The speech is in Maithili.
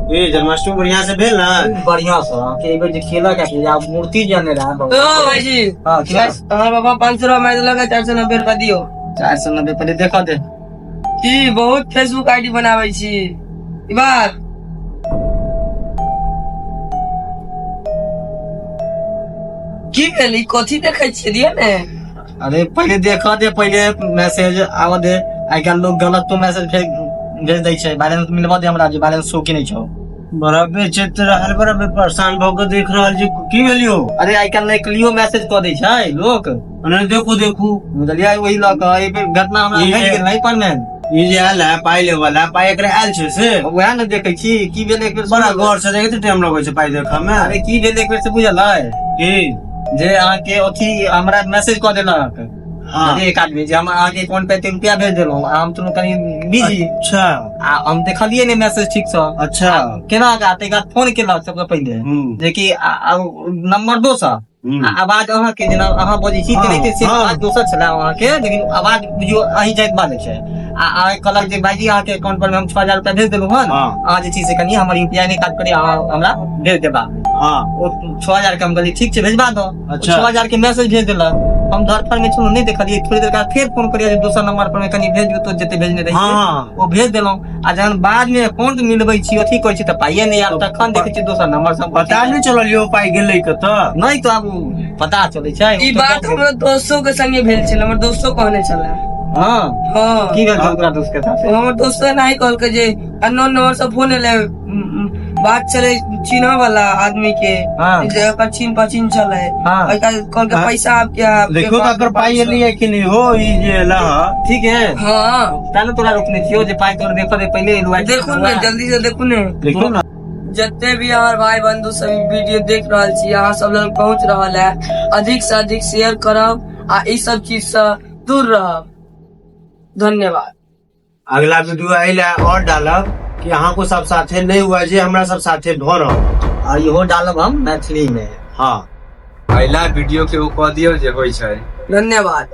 ए जन्माष्टमी बढ़िया से भेल ना? बढ़िया से अहाँके एहि बेर जे खेलक है आब मूर्ति जे अने रहा ओ भाईजी। हाँ, की? हमर बाबा 500 रुपया मारि देलक, 490 रुपया दियौ। 490 पहिले देखऽ दे। की बहुत फेसबुक आईडी बनाबै छी ई बात? की भेल? ई कथी देखै छियै? दियौ ने। अरे पहिले देखऽ दे, पहिले मैसेज आबऽ दे। आइ काल्हि लोग गलत तो मैसेज भेज दै छै। बैलेंस मिलबऽ दे हमरा जे बैलेंस शो की नहि छौ। बड़ा बेचैत रहल, बड़ा परेशान भऽ के देख रहल छी, की भेल यौ? अरे आइ काल्हि नकलियो मैसेज कऽ दै छै लोक। अरे देखू देखू। बुझलियै, ओहि लऽ कऽ एहि बेर घटना हमरा घटि गेल नहि पर मे। ई जे आयल है पाइ लेबऽ ला, पाइ एकरा आयल छै से? वएह ने देखै छी की भेल एक बेर। बड़ा गौर से देखै, टाइम लगै छै पाइ देखऽ मे। अरे की भेल एक बेर से बुझल है? की? जे अहाँके अथी हमरा मैसेज कऽ देलक जे एक आदमी जे हम अहाँके अकाउंट पे एते रुपया भेज देलहुँ आ हम तुरंत कनि बिजी आ हम देखलियै नहि मैसेज ठीकसँ। केना कऽ ताहिके बाद फोन केलक सबसँ पहिले जे कि नंबर दोसर आ आवाज अहाँके जेना अहाँ बजै छी तेनाहिते से आवाज दोसर छलै अहाँके, लेकिन आवाज बुझियौ अहीं जाइत बाजै छै। आ अहाँ कहलक जे भाईजी, अहाँके अकाउंट पर हम 6000 रुपया भेज देलहुँ हन, अहाँ जे छै से कनि हमर यूपीआई नहि काज करी, अहाँ हमरा भेज देबा ओ 6000 के। हम कहलियै ठीक छै, भेजबा दो। 6000 के मैसेज भेज देलक। हम धरफड़ में छलहुँ, नहि देखलियै। थोड़ी देर बाद फेर फोन करियै जे दोसर नंबर पर कनि भेज दियौ, तो जते भेजने रहियै ओ भेज देलहुँ। आ जहन बाद मे अकाउंट मिलबै छी, अथी करै छी, तऽ पाइए नहि आयल। तखन देखै छी दोसर नंबर सब। पता नहि चलल यौ पाइ गेलै कतऽ? नहि तऽ आब पता चलै छै। ई बात हमर दोस्तो के संगे भेल छल, हमर दोस्तो कहने छलै। हाँ। की भेल छल तोरा दोस्त के साथ? हमर दोस्तो एनाही कहलकै जे अननोन नंबर से फोन एलै, बात छलै चिन्ह वाला आदमी के जे ओकर चिन्ह पचिन छलै। ओहिका कहलकै पैसा आपके आपके देखो तऽ बाप एकर के पाइ पास। एलैया कि नहि हो, ई जे एला हँ। ठीक है। हाँ। तैं ने तोरा रोकने छियौ जे पाइ तोरा देखऽ दे पहिले एलु आइ। देखू ने, जल्दी से देखू ने। देखियौ ने। जते भी हमर भाई बंधु सब ई वीडियो देख रहल छी, अहाँ सब लग पहुंच रहल है, अधिक से अधिक शेयर करब आ ई सब चीज से दूर रहब। धन्यवाद। अगला वीडियो अइला और डालब कि अहाँ को सब साथे नहीं हुआ जे हमरा सब साथे भऽ रहल। आ इहो डालब हम मैथिली मे। हाँ। अगिला वीडियो के ओ कऽ दियौ जे होइ छै। धन्यवाद।